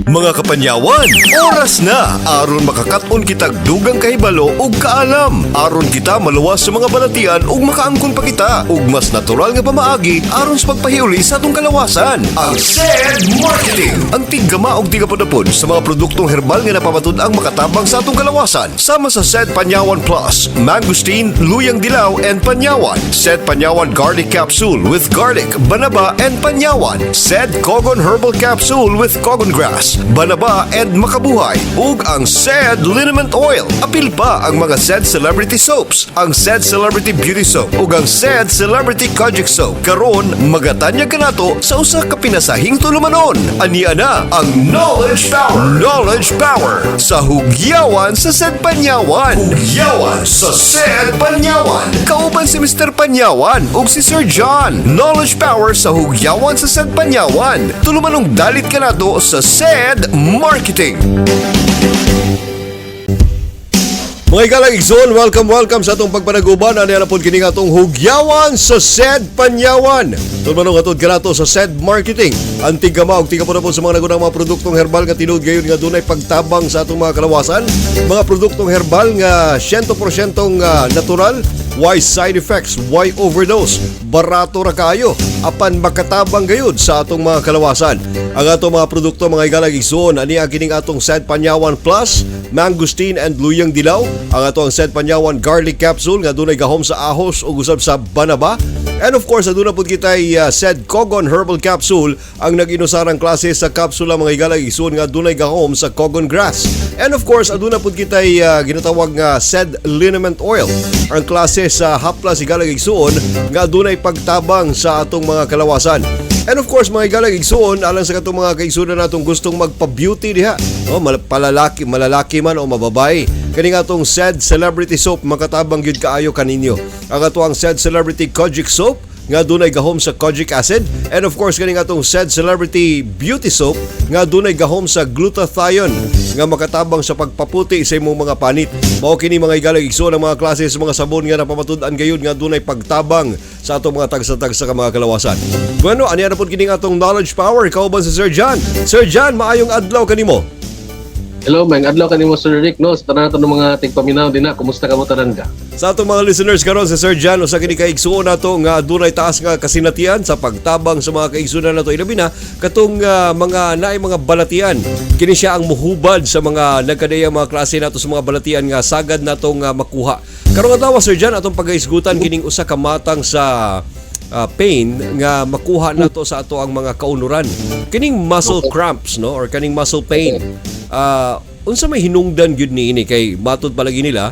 Mga kapanyawan, oras na aron makakaton kitag dugang kahibalo ug kaalam. Aron kita maluwas sa mga balatian ug makaangkon pa kita ug mas natural nga pamaagi aron sa pagpahiuli sa atong kalawasan. Ang SED Marketing, ang tiggama og tigapudapod sa mga produktong herbal nga napamatud-ang makatabang sa atong kalawasan. Sama sa SED Panyawan Plus, Mangosteen, Luyang Dilaw and Panyawan. SED Panyawan Garlic Capsule with garlic, banaba and panyawan. SED Kogon Herbal Capsule with Kogon Grass, banaba and makabuhay. Ug ang SED Liniment Oil. Apil pa ang mga SED Celebrity Soaps, ang SED Celebrity Beauty Soap ug ang SED Celebrity Kojic Soap. Karon magatanyag kanato sa usa ka pinasahing tulumanon. Ania na ang Knowledge Power. Knowledge Power sa Hugyawan sa SED Panyawan. Hugyawan sa SED Panyawan. Kauban si Mr. Panyawan ug si Sir John. Knowledge Power sa Hugyawan sa SED Panyawan. Tulumanong dalit kanato sa SED Marketing. Mga igalang igsoon, welcome, welcome sa atong pagpanaguban. Ano na po kini nga atong Hugyawan sa SED Panyawan. Tulumanong atod kanato sa SED Marketing. Ang tigama og tiga po na po sa mga nagunang mga produktong herbal nga tinuod gayon nga dunay pagtabang sa atong mga kalawasan. Mga produktong herbal nga 100% natural, why side effects, why overdose? Barato ra kayo, apan makatabang gayud sa atong mga kalawasan. Ang atong mga produkto, mga igalang igsoon, ani ang kining atong SED Panyawan Plus, Mangosteen and Luyang Dilaw, ang atong SED Panyawan Garlic Capsule nga dunay gahom sa ahos ug usab sa banaba. And of course, aduna pud kitay SED Kogon Herbal Capsule, ang nag-inusarang klase sa kapsula, mga igalang igsoon, nga dunay gahom sa Kogon Grass. And of course, aduna pud kitay ginatawag nga SED Liniment Oil, ang klase sa haplas, igalang igsoon, nga dunay pagtabang sa atong mga kalawasan. And of course, mga igalang igsoon, alang sa katong mga kaigsuonan natong gustong magpa-beauty diha, no, palalaki, malalaki man o mababay. Kani nga atong SED Celebrity Soap makatabang gyud kaayo kaninyo. Ang ato ang SED Celebrity Kojic Soap nga dunay gahom sa kojic acid and of course kani nga atong SED Celebrity Beauty Soap nga dunay gahom sa glutathione nga makatabang sa pagpaputi sa imong mga panit. Mao kini, mga igalang igsoon, ang mga klase sa mga sabon nga napamatud-an gayud nga dunay pagtabang sa atong mga tagsa-tagsa ka mga kalawasan. Bueno, ani na pud kini nga atong Knowledge Power kauban si Sir John. Sir John, maayong adlaw kanimo. Hello, maayong adlaw kanimo, Sir Rick, no? Sa tanan nato ng mga tigpaminaw dinha, kumusta ka mo tanan ka? Sa atong mga listeners karon, si Sir John usa kini ka igsuon nato nga adunay taas nga kasinatian sa pagtabang sa mga kaigsuonan nato, ilabi na katong mga naay mga balatian. Kini siya ang muhubad sa mga nagkadayang mga klase nato sa mga balatian nga sagad natong makuha. Karong adlaw, Sir John, atong pagaisgutan kining usa ka matang sa pain nga makuha nato sa ato ang mga kaunuran. Kining muscle cramps, no, or kaning muscle pain. Unsa may hinungdan gyud niini? Kay matud palagi nila,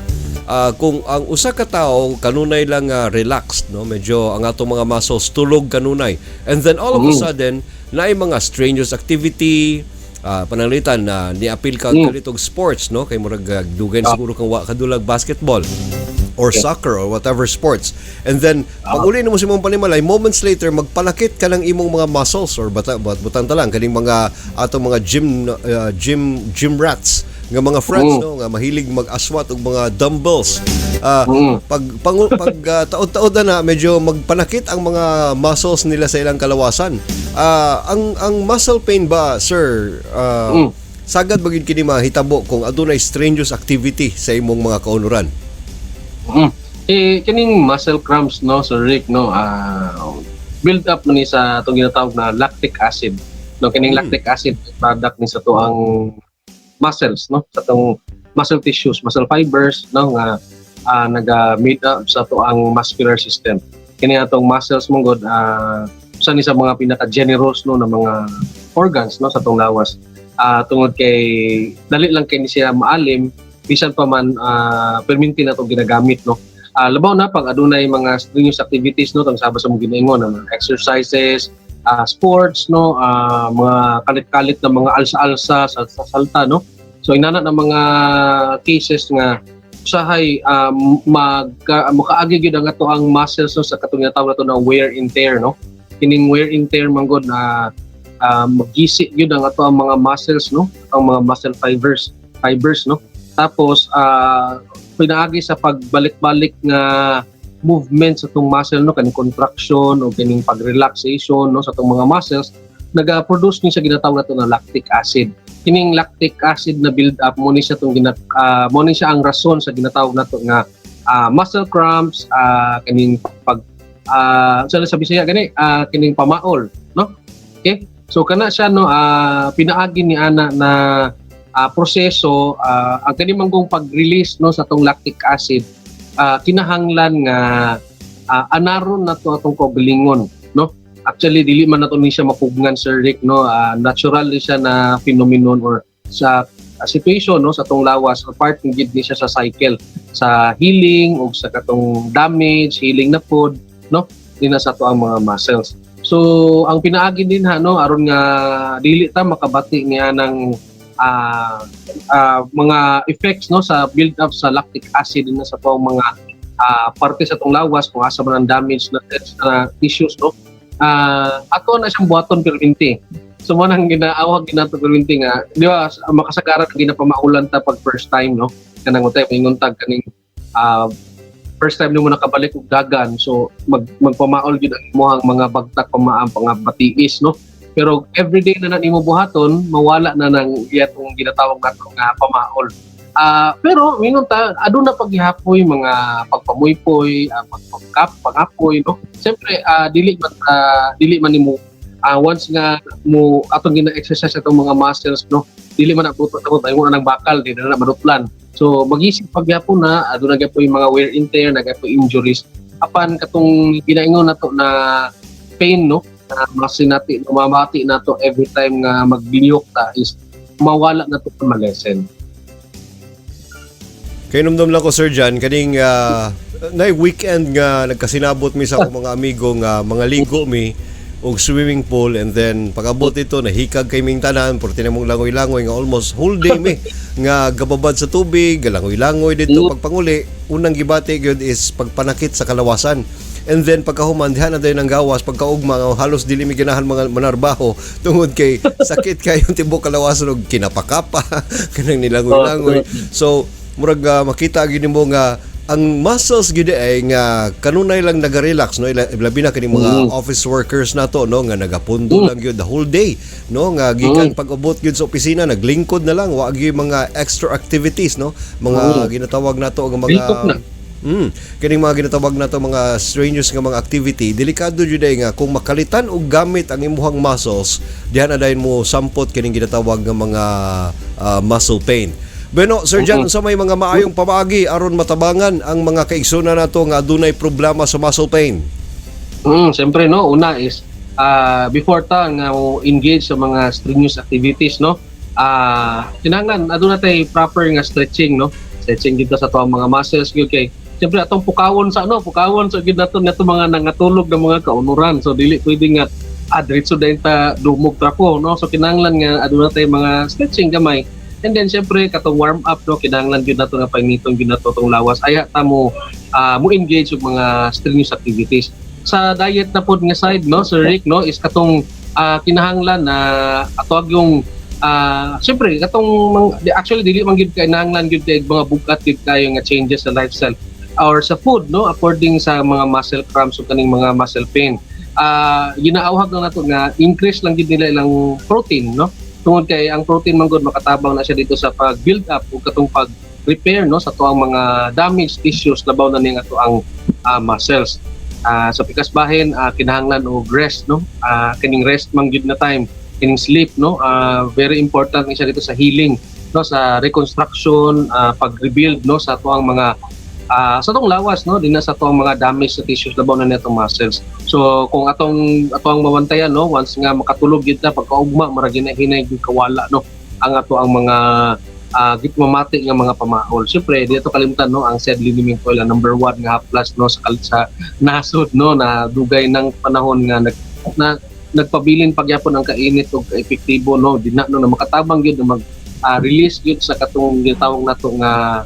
kung ang usa ka tawo kanunay lang relaxed, no, medyo ang atong mga muscles tulog kanunay and then all of a sudden naay mga strenuous activity, pananglitan na niapil ka kalitog sports, no, kay murag dugayan siguro kang wa kadulag basketball or soccer or whatever sports. And then, pag uli mo sa imong panimalay, moments later, magpalakit ka ng imong mga muscles or butang ta lang, kaning mga atong mga gym rats nga mga friends, no, nga mahilig mag-aswat og mga dumbbells. Pag taod-taod na, na medyo magpanakit ang mga muscles nila sa ilang kalawasan. Ang muscle pain ba, sir, sagad ba gyud kini mahitabo kung adunay strenuous activity sa imong mga kaunuran? Eh, kining muscle cramps, no, Sir Rick, no, build up man ni sa atong ginatawag na lactic acid. No, kining lactic acid product ni sa atoang muscles, no, sa atong muscle tissues, muscle fibers, no, nga naga made up sa atoang muscular system. Kini atong muscles mong god usa ni sa mga pinaka-generous, no, na mga organs, no, sa atong lawas. Tungod kay dali lang kay ni siya maalim bisan pa man perminti na itong ginagamit, no. Labaw na pag adunay mga strenuous activities, no, tang saba sa mong ginaingon na mga exercises, sports, no, mga kalit-kalit na mga alsa-alsa sa salta, no. So inana na mga cases nga usahay mag makaagi gyud ang ato ang muscles, no, sa katong ginatawag nato na wear and tear, no. Kining wear and tear man gud na magisi gyud ang ato ang mga muscles, no, ang mga muscle fibers, no. Tapos pinaagi sa pagbalik-balik nga movement sa atong muscle, no, kaning contraction o kining pag-relaxation, no, sa atong mga muscles, naga-produce ni sa ginatawag nato na lactic acid. Kining lactic acid na build up mo ni siya tong gina mo ni siya ang rason sa ginatawag nato nga muscle cramps, kining pag sa Bisaya gani, kining pamaol, no? Okay, so kana siya, no, pinaagi ni ana na proseso, ang kani manggong pag-release, no, sa tong lactic acid, kinahanglan nga anaron na to atong kaugalingon, no? Actually, dili man nato ni siya mapugngan, Sir Rick, no? Natural ni siya na phenomenon or sa situation, no, sa atong lawas or part gid ni siya sa cycle sa healing o sa katong damage healing na pod, no, dinha sa ato ang mga muscles. So ang pinaagi din ha, no, aron nga dili ta makabati niya ng mga effects, no, sa build up sa lactic acid na sa atong mga parte sa atong lawas kung asa man ang damage na tissues, no, ato na siyang buhaton perminti. So mo nang ginaawag ginato perminti nga, di ba, makasagaran ginapamaulan ta pag first time, no? Kanang utay ingon tag kaning first time nimo nakabalik og dagan, so magpamaol gyud ang imong mga bagtak, pamaam, pangabatiis, no? Pero everyday na na nimo buhaton, mawala na nang iyatong ginatawag nato nga pamaol. Pero mingon ta aduna paghihapoy mga pagpamuypoy, pagpagkap, paghapoy, no? Siyempre dili man nimo once nga mo atong gina-exercise atong mga muscles, no, dili man abuto sa tayo ng bakal, di na na madutlan. So magisig pagyapon na aduna gyapon yung mga wear and tear na gyapon injuries, apan katong ginaingon nato na pain, no, na masinati, mamati nato every time nga maglihok ta is mawala na to, malesen. Kay numdum lang ko, Sir John, kaning na weekend nga nagkasinabot mi sa akong mga amigo nga mga ligo mi og swimming pool, and then pag-abot ito nahikag kay ming tanan, porti namong langoy-langoy nga almost whole day mi nga gababad sa tubig, galangoy-langoy dito. Pagpanguli, unang gibati gyud is pagpanakit sa kalawasan, and then pagkahuman diha na dayon ang gawas. Pagkaugma nga halos dili mi ganahan mga manarbaho tungod kay sakit kayo tibok kalawasan og kinapakapa kanang nilangoy-langoy. So murag makita gyud nimo nga ang muscles gyud ay nga kanunay lang naga-relax, no? Labi na kini mga office workers nato, no, nga nagapundo lang gyud the whole day, no, nga gikan pag-abot gyud sa opisina naglingkod na lang, wa gyud mga extra activities, no, mga ginatawag nato nga mga Lingkod na. Kining mga ginatawag nato mga strenuous nga mga activity, delikado jud ay nga kung makalitan og gamit ang imuhang muscles, diha na dayon mo sampot kining ginatawag nga mga muscle pain. Bueno, Sir John, unsa may mga maayong pamaagi aron matabangan ang mga kaigsunan nato nga adunay problema sa muscle pain? Siyempre, no, una is before ta nga mo engage sa mga strenuous activities, no. Kinahanglan aduna tay proper nga stretching, no. Stretching dito sa atong mga muscles gyud kay siyempre atong pukawon sa ano, pukawon sa gyud nato nato mga nangatulog ng mga kaunuran. So dili pwede nga diretso dayon ta dumog trapo, no. So kinahanglan nga aduna tay mga stretching gamay. And then siyempre katong warm up, no, kinahanglan gyud nato nga painiton gyud nato tong lawas. Aya ta mo mo engage og mga strenuous activities. Sa diet na pod nga side, no, Sir Rick, no, is katong kinahanglan na ato yung siyempre katong actually dili man gyud kinahanglan gyud kay mga bugat gyud kayo nga changes sa lifestyle or sa food, no, according sa mga muscle cramps o kaning mga muscle pain. Ginaawhag lang nato nga increase lang gyud nila ilang protein, no, tungod kay ang protein man gud makatabang na siya dito sa pag build up ug katong pag repair, no, sa tuang mga damaged tissues, labaw na ning ato ang muscles. Sa pikas bahin, kinahanglan og rest, no? Kining rest man gyud na time, kining sleep, no? Very important ni siya dito sa healing, no, sa reconstruction, pag-rebuild, no, sa tuang mga sa atong lawas, no, dinha sa atong mga damage sa tissues, labaw na nitong muscles. So kung atong atong mabantayan, no, once nga makatulog gyud ta, pagkaugma mura ginahinay gyud kawala, no, ang ato ang mga mamati nga mga pamaol. Siyempre, di ato kalimtan, no, ang SED liniment oil ang number one nga haplas, no, sa nasod, no, na dugay ng panahon nga nag na nagpabilin pagyapon ang kainit og epektibo, no, dinha, no, na makatabang gyud na mag release gyud sa katong gitawag nato nga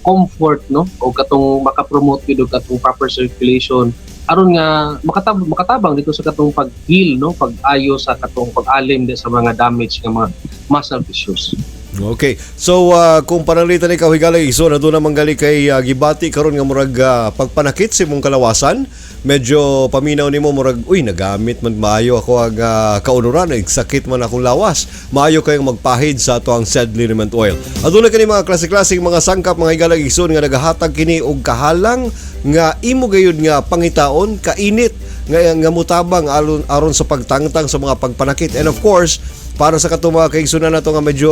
comfort, no, o katong makapromote gyud og katong proper circulation aron nga makatabang dito sa katong pag-heal, no, pag-ayo sa katong pag-alim di sa mga damage nga mga muscle tissues. Okay. So kung pananglitan ikaw, higala igsoon, aduna man gali kay gibati karon nga murag pagpanakit sa imong kalawasan, Medyo paminaw nimo, murag, "Uy, nagamit man maayo ako ang kaunuran, sakit man akong lawas." Maayo kayong magpahid sa ato ang said liniment oil. Aduna kini mga klase-klaseng mga sangkap, mga higalang igsoon, nga nagahatag kini og kahalang nga imo gayud nga pangitaon kainit nga mutabang aron aron sa pagtangtang sa mga pagpanakit. And of course, para sa katong mga kaigsunan nato nga medyo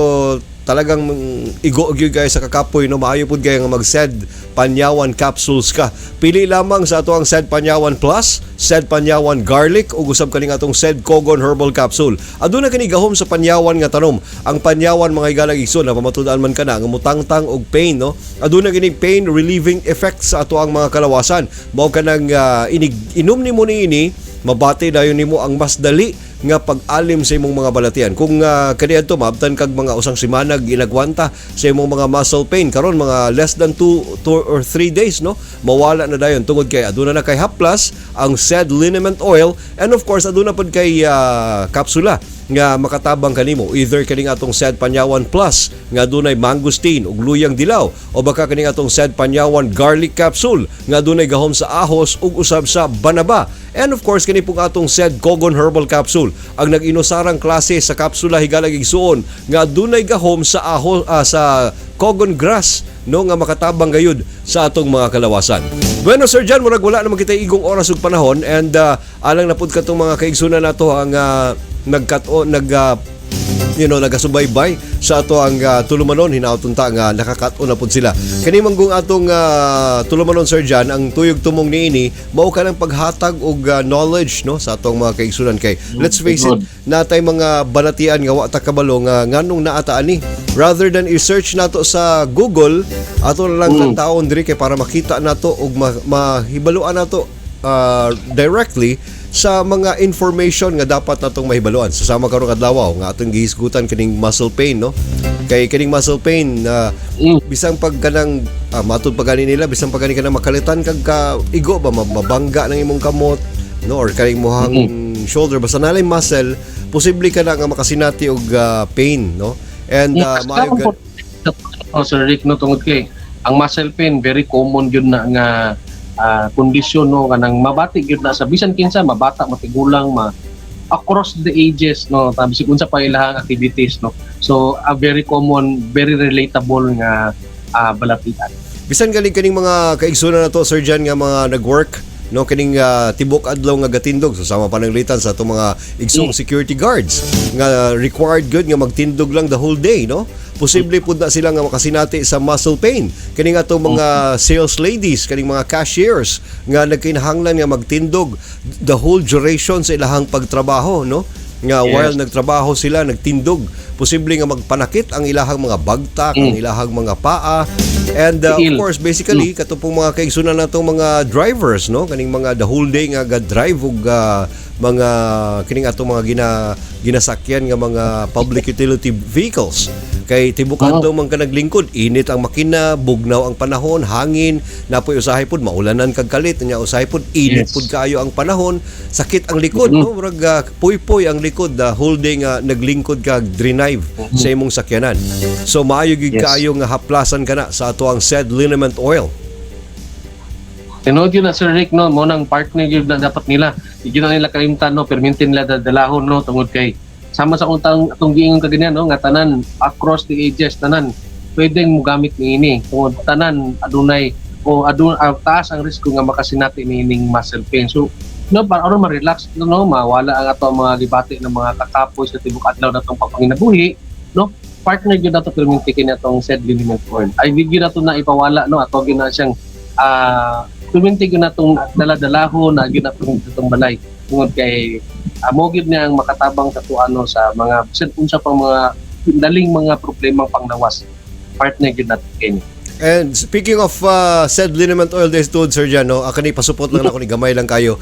talagang igo gyud kayo sa kakapoy, no, maayo pud kayo nga mag Sed Panyawan capsules ka. Pili lamang sa ato ang Sed Panyawan Plus, Sed Panyawan Garlic ug usab kaning atong Sed Kogon Herbal Capsule. Aduna kini gahom sa panyawan nga tanom. Ang panyawan, mga higalang igsoon, na pamatud-an man kana nga mutangtang og pain, no. Aduna kini pain relieving effects sa ato ang mga kalawasan. Mao kanang inig inom nimo niini, mabati dayon nimo ang mas dali nga pag-alim sa imong mga balatian. Kung kaniadto maabtan kag mga usang semana ginagwanta sa imong mga muscle pain, karon mga less than 2 2 or 3 days, no, mawala na dayon tungod kay aduna na kay haplas ang said liniment oil. And of course, aduna pud kay kapsula nga makatabang kanimo, either kaning atong Sed Panyawan Plus nga adunay mangosteen ug luyang dilaw o baka kaning atong Sed Panyawan Garlic Capsule nga adunay gahom sa ahos ug usab sa banaba. And of course, kini pong atong Sed Kogon Herbal Capsule, ang nag-inusarang klase sa kapsula, higalang igsuon, nga adunay gahom sa ahos, sa Kogon grass, no, nga makatabang gayud sa atong mga kalawasan. Bueno, Sir John, murag wala naman kita igong oras ug panahon and alang na pud katong mga kaigsunan nato ang nagkat-o nag nagasubaybay sa ato ang tulumanon, hinaot unta nga nakakat-on na pud sila. Kani manggong atong tulumanon, Sir John, ang tuyog tumong niini mao kanang paghatag og knowledge, no, sa atong mga kaigsunan kay let's face it, natay mga balatian nga wa ta kabalo nga nganong naa ta ani. Rather than i-search nato sa Google, ato na lang taon diri kay para makita nato ug mahibaluan nato directly sa mga information nga dapat natong mahibaluan. Sa sama karong adlaw nga atong gihisgutan kining muscle pain, no, kay kining muscle pain na bisang pag kanang matud pa gani nila, bisan pag gani kanang makalitan kag ka igo ba, mabangga ng imong kamot, no, or kaning mohang shoulder, basta nalay muscle, posible ka na nga makasinati og pain, no, and maayo Oh, Sir Rick, no, tungod kay ang muscle pain very common gyud na nga kondisyon, no, kanang mabati gyud na sa bisan kinsa, mabata, matigulang, ma across the ages, no, bisag unsa pa ilahang activities, no. So a very common, very relatable nga balatian. Bisan galing kaning mga kaigsunan na to, Sir John, nga mga nag-work, no, kining tibok adlaw nga gatindog, so sama pananglitan sa atong mga igsoong security guards nga required good nga magtindog lang the whole day, no, posible pud na sila nga makasinati sa muscle pain. Kining atong mga sales ladies, kaning mga cashiers nga nagkinahanglan nga magtindog the whole duration sa ilahang pagtrabaho, no, nga while nagtrabaho sila nagtindog, posible nga magpanakit ang ilahang mga bagtak, ang ilahang mga paa and of Tiil. course, basically kato pong mga kaigsunan natong mga drivers, no, kaning mga the whole day nga ga-drive og mga kining atong mga ginasakyan nga mga public utility vehicles kay tibok adlaw man ka naglingkod, init ang makina, bugnaw ang panahon, hangin napoy, usahay pud maulanan kag kalit nya, usahay pud init pud kaayo ang panahon, sakit ang likod, no, murag puy-puy ang likod the whole day nga naglingkod kag drive sa imong sakyanan. So maayo gyud kaayo nga haplasan kana sa ato ang said liniment oil. Tinuod yun na, Sir Rick, no, mo nang partner yun na dapat nila. Hindi na nila kalimtan, no, permintin nila dadalahon, no, tungod kay sama sa kung tang atong giingon kaganyan, no, nga tanan across the ages, tanan pwedeng mogamit niini tungod tanan adunay o adun taas ang risko nga makasinati niining muscle pain. So no, para aron ma-relax, no, no, mawala ang ato ang mga gibati ng mga kakapoy sa tibok adlaw natong pagpanginabuhi, no, partner gyud nato perminti kini atong said liniment oil. Ay di gyud nato na ipawala, no, ato gyud na siyang perminti gyud natong dala-dalahon na gyud natong atong balay tungod kay mo gyud niya ang makatabang sa tuano sa mga bisan unsa pang mga daling mga problemang panglawas, partner gyud nato kini. And speaking of said liniment oil des tuod, Sir Jan, no, kani pasupot lang nako ni, gamay lang kayo.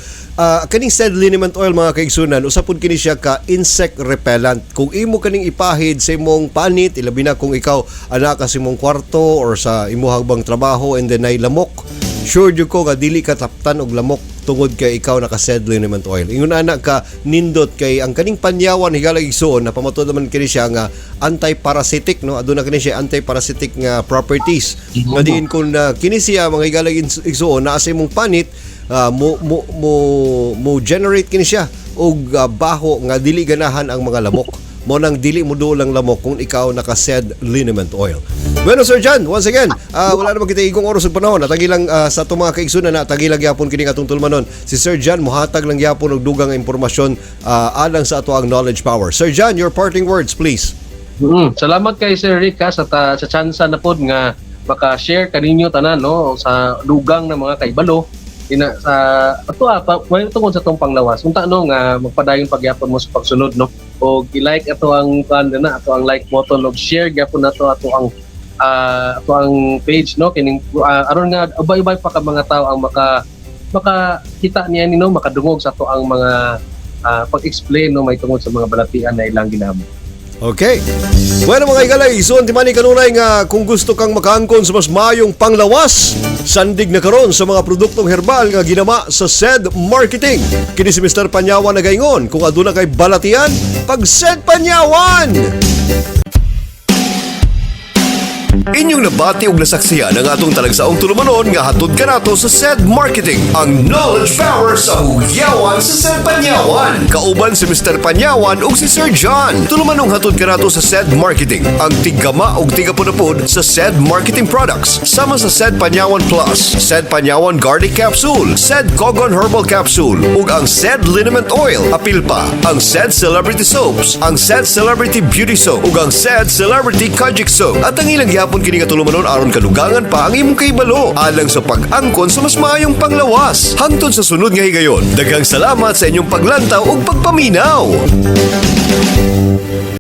Kaning said liniment oil, mga kaigsunan, usa pud kini siya ka insect repellent. Kung imo kaning ipahid sa imong panit, ilabi na kung ikaw ana ka sa imong kwarto or sa imuhang bang trabaho and then nay lamok, sure jud ko nga dili ka taptan og lamok. tungod kay ikaw naka Sed liniment oil. Ingon ana ka nindot kay ang kaning panyawan, higalang igsuon, napamatud naman kini siya nga anti-parasitic, no? Aduna kini siya anti-parasitic nga properties nga diin kung kini siya, mga higalang igsuon, naa sa imong panit, mo mo mo mo generate kini siya og baho nga dili ganahan ang mga lamok. Mo nang dili mo duol ang lamok kung ikaw naka Sed liniment oil. Bueno, Sir John, once again, wala naman kita igong oras ug panahon. Atagi lang sa atong mga kaigsunan na atagi lang gyapon kini atong tulumanon. Si Sir John mohatag lang gyapon og dugang impormasyon alang sa ato ang knowledge power. Sir John, your parting words, please. Salamat kay Sir Rick ha, sa tsansa na pod nga maka-share kaninyo tanan, no, sa dugang na mga kaibalo ina sa ato pa may tungod sa atong panglawas. Unta, no, nga magpadayon pagyapon mo sa pagsunod, no, og i-like ato ang kuan na ato ang like button og share gyapon nato ato ang page, no, kining aron nga ubay-ubay pa ka mga tao ang makakita niya ni, no, makadungog sa ato ang mga pag-explain, no, may tungod sa mga balatian na ilang ginamo. Okay. Bueno, mga higala, isuon ti mani kanunay nga kung gusto kang makaangkon sa mas mayong panglawas, sandig na karon sa mga produktong herbal nga ginama sa Sed Marketing. Kini si Mr. Panyawan nagaingon, kung aduna kay balatian, pag Sed Panyawan! Inyong nabati og nasaksihan ang atong talagsaong tulumanon nga hatod kanato sa Sed Marketing, ang knowledge power sa hugyawan sa Sed Panyawan. Kauban si Mr. Panyawan ug si Sir John. Tulumanong hatod kanato sa Sed Marketing, ang tiggama ug tigapunapod sa Sed Marketing products. Sama sa Sed Panyawan Plus, Sed Panyawan Garlic Capsule, Sed Kogon Herbal Capsule, ug ang Sed Liniment Oil. Apil pa ang Sed Celebrity Soaps, ang Sed Celebrity Beauty Soap, ug ang Sed Celebrity Kojic Soap. At ang ilang gihapon kini nga tulumanon aron kadugangan pa ang imong kahibalo alang sa pag-angkon sa mas maayong panglawas. Hangtod sa sunod nga higayon, daghang salamat sa inyong paglantaw ug pagpaminaw.